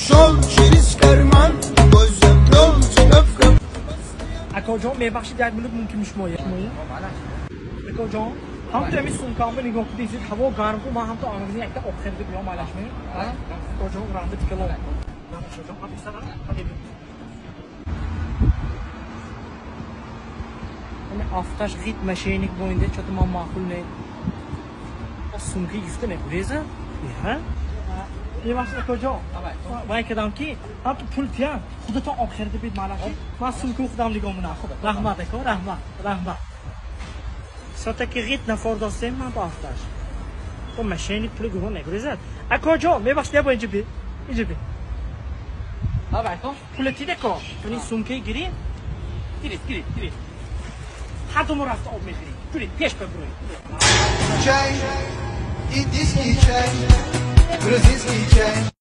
Sol через карман, Gözüm dolce öfkem. Акоҷон, мебахшид, як минут мумкин шумоя? Акоҷон, ҳам ту ами сумкамро нигоҳ кудед, ҳаво гарм ку, ман ҳам ту ангизин якта об харида биём, малашми? Акоҷон, раҳмати калон. Акоҷон, ҳам истана, ами афташ ғит мошенник боинде, чото ман маъқул не. Сумка гифта мегуреза? Ҳа? Мебахшид, акоҷон. Вай кардам ки ҳам ту пул тиям, худатон об харида бид, малаши. Ман сумкаи худам нигоҳ менам. Раҳмат, ако, раҳмат, раҳмат. Сотаки ғит нафордостем ман ба афташ. Бо мошенник пули гурӯҳ мегурезад. Акоҷон, мебахшид, я бо инҷа би. Инҷа би. Пула тида ко. Ин сумкаи гирӣ. Гирид, гирид, гирид. Ҳар ду мо рафта об мехӯрем. Гирид, пеш бабуред. Чай, индийский чай, грузинский чай.